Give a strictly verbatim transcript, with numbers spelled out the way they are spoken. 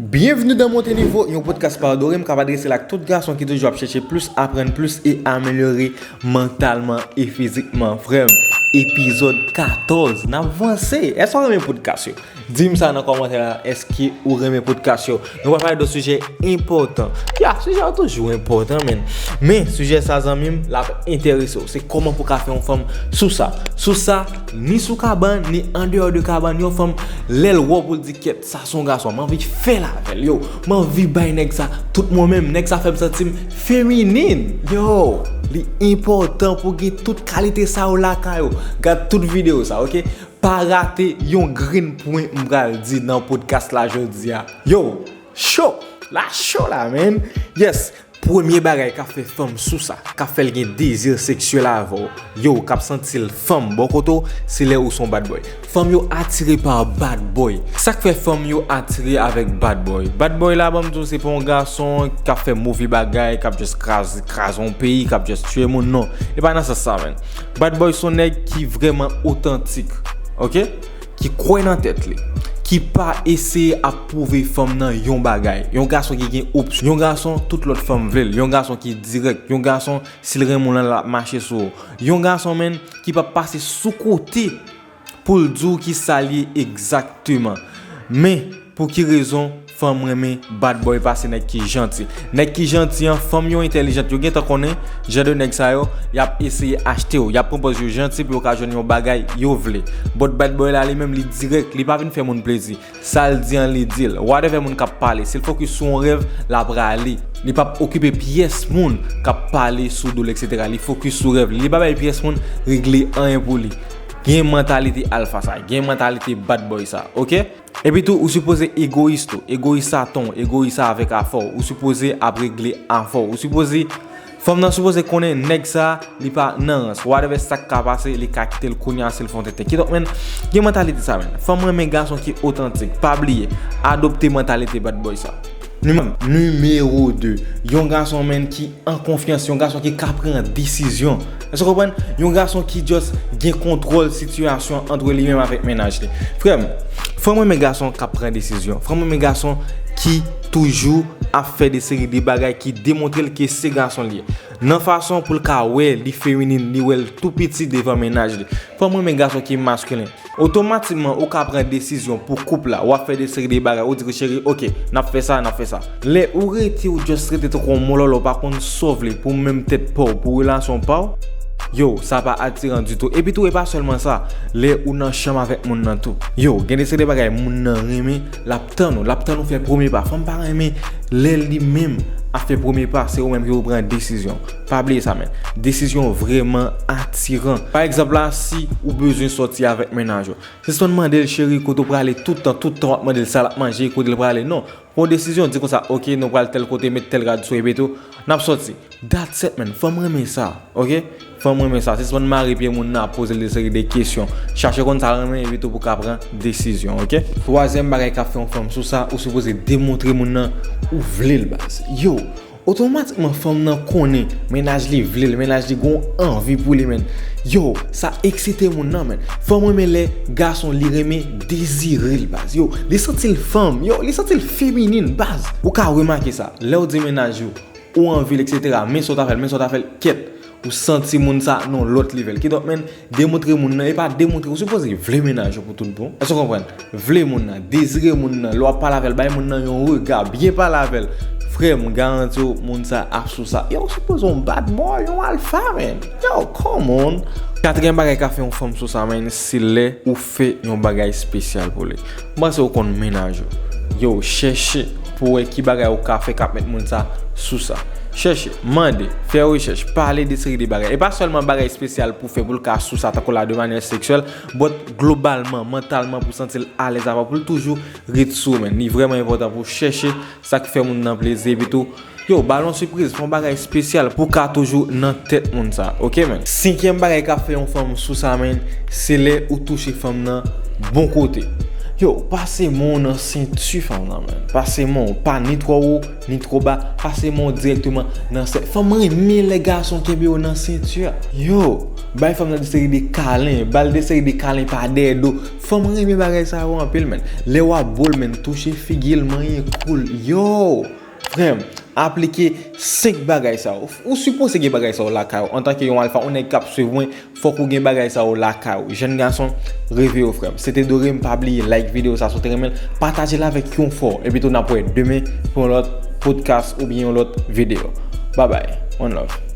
Byenvni nan Monte Nivo, yon podcast pa Dorem k ap adrese l ak tout gason ki toujou ap chèche plis, aprann plis e amelyore mantalman e fizikman. Frè m, epizòd katòz, n ap vanse. Èske w renmen podcast yo? Di m sa nan kòmantè la, èske ou renmen podcast yo? Nou pral pale de sijè enpòtan. Ya, sijè yo toujou enpòtan, men. Men, sijè sa, zanmi m, l ap enterese w. Se kòman pou w ka fè yon fanm sou sa. Sou sa, ni sou kabann, ni andeyò de kabann, yon fanm, lè l wè w pou l di, "Kèt, sa se yon gason, m anvi fè l avè l, yo. M anvi bay nèg sa tout mwen menm, nèg sa fè m santi m feminin." Yo, li enpòtan pou w gen tout kalite sa yo lakay ou. Gad tout videyo sa, oke? Pa rate yon grenn pwen m pral di nan podcast la jodi a. Yo, cho! La cho la, man! Yes! Premye bagay k ap fè fanm sou sa, k ap fè l gen dezi seksyèl avè w, yo, k ap santi l fanm bò kote w, se lè ou se yon bad boy. Fanm yo atire pa bad boy. Sa k fè fanm yo atire avèk bad boy? Bad boy la, ban m di w, se pa yon gason k ap fè move bagay, k ap just kraze, kraze yon peyi, k ap just tiye moun, non. E pa nan sans sa, man. Bad boy se yon nèg ki vrèman otantik, oke? Ki kwè nan tèt li, ki pa eseye ap pwouve fanm nan yon bagay. Yon gason ki gen opsyon, yon gason tout lòt fanm vle l, yon gason ki dirèk, yon gason, si l renmen w lan, l ap mache sou ou. Yon gason, man, ki p ap pase sou kote pou l di w ki sa l ye egzakteman. Men, pou ki rezon fanm renmen bad boy pase nèg ki janti? Nèg ki janti an, fanm yo entèlijant, yo gentan konnen jan de nèg sa yo, y ap eseye achte w, y ap pran pòz yo janti pou yo ka jwenn yon bagay yo vle. But bad boy la, li menm, li dirèk, li pa vin fè moun plezi. Sa l di an, li di l. Whatever moun k ap pale, si l fokis sou yon rèv, l ap rale. Li p ap okipe pyès moun k ap pale sou do l, etsetera. Li fokis sou rèv li. Li pa bay pyès moun regle anyen pou li. Gen mantalite alfa sa, gen mantalite bad boy sa, oke? Epi tou, ou sipoze egoyis tou. Egoyis sa ton, egoyis sa avèk afè w. Ou sipoze ap regle afè w. Ou sipoze, fanm nan sipoze konnen nèg sa, li pa nan rans. Whatever sa k ka pase, li ka kite l kounye a si l fè yon tenten. Kidonk, man, gen mantalite sa, man. Fanm renmen gason ki otantik. Pa bliye, adopte mantalite bad boy sa. Nimewo de, yon gason, man, ki an konfyans, yon gason ki ka pran desizyon. Èske w konprann? Yon gason ki just gen kontwòl sitiyasyon ant li menm avèk mennaj li. Frè m, fanm renmen gason k ap pran desizyon. Fanm renmen gason ki toujou ap fè de seri de bagay ki demontre l ke se gason li ye. Nan fason pou l ka wè li feminin, li wè l tou piti devan mennaj li. Fanm renmen gason ki maskilen. Otomatikman, ou ka pran desizyon pou koup la. W ap fè de seri de bagay. Ou di ke, "Cheri, oke, n ap fè sa, n ap fè sa." Lè ou rete, ou just rete tankou yon molòlò, ou pa konn sa w vle, pou menm tèt pa w, pou relasyon pa w, yo, sa pa atiran ditou. Epi tou, e pa sèlman sa, lè ou nan chanm avèk moun nan tou. Yo, gen de seri de bagay moun nan renmen, l ap tann ou, l ap tann ou fè premye pa. Fanm pa renmen lè li menm ap fè premye pa, se ou menm ki pou pran desizyon. Pa bliye sa, man. Desizyon vrèman atiran. Pa egzanp la, si ou bezwen sòti avèk mennaj ou, sispann mande l, "Cheri, kote w prale?" Tout tan, tout tan w ap mande l sa l ap manje, kote l prale. Non. Pran yon desizyon, di konsa, "Oke, nou pral tèl kote, met tèl rad sou, epi tou, n ap sòti." That's it, man. Fanm renmen sa, oke? Fanm renmen sa. Sispann mare pye moun nan ap poze l de seri de kesyon. Chache konn sa l renmen, epi tou pou ka pran desizyon, oke? Twazyèm bagay k ap fè yon fanm sou sa, ou sipoze demontre moun nan ou vle l, baz. Yo, otomatikman, fanm nan konnen mennaj li vle l, mennaj li gon anvi pou li, man. Yo, sa eksite moun nan, man. Fanm renmen lè gason li renmen dezire l, baz. Yo, li santi l fanm. Yo, li santi l feminin, baz. Ou ka remake sa. Lè w di mennaj ou, ou anvi l, etsetera, men sa w ta fè l, men sa w ta fè l, kèt. Ou santi moun sa nan yon lòt level. Kidonk, man, demontre moun nan, e pa demontre, ou sipoze vle mennaj ou pou tout bon. Èske w konprann? Vle moun nan, dezire moun nan, lè w ap pale avè l, bay moun nan yon rega, byen pale avè l. Frè m, m garanti w, moun sa ap sou sa. Yo, ou sipoze yon bad boy, yon alfa, man. Yo, come on. Katriyèm bagay k ap fè yon fanm sou sa, man, se lè ou fè yon bagay espesyal pou li. M panse ou konn mennaj ou. Yo, chèche pou wè ki bagay ou ka fè k ap met moun sa sou sa. Chèche, mande, fè rechèch, pale de seri de bagay. E pa sèlman bagay espesyal pou fè pou l ka sou sa, tankou la de manyè seksyèl, but globalman, mantalman, pou santi l alèz avè w, pou l toujou ret sou ou, man. Li vrèman enpòtan pou w chèche sa k fè moun nan plezi, epi tou, yo, ba l yon sipriz, fè yon bagay espesyal pou w ka toujou nan tèt moun sa, oke, man? Senkyèm bagay k ap fè yon fanm sou sa, man, se lè ou touche fanm nan bon kote. Yo, pase men w nan senti fanm nan, man. Pase men w, pa ni twò wo, ni twò ba. Pase men w dirèkteman nan sè. Fanm renmen lè gason kenbe yo nan senti a. Yo, Bay fanm nan de seri de kalen, ba l de seri de kalen pa dèyè do. Fanm renmen bagay sa yo anpil, menn. Lè w ap bo l, menn, touche figi l, manyen kou l. Yo! Frè m, aplike senk bagay sa yo. Ou sipoze gen bagay sa yo lakay ou. Antanke yon alfa, yon nèg k ap swiv mwen, fòk ou gen bagay sa yo lakay ou. Jèn gason, reveye w, frè m. Se te Doré, m pa bliye like videyo sa si w te renmen l, pataje l avèk yon fò. Epi tou n ap wè demen pou yon lòt podcast oubyen yon lòt videyo. Babay, one love.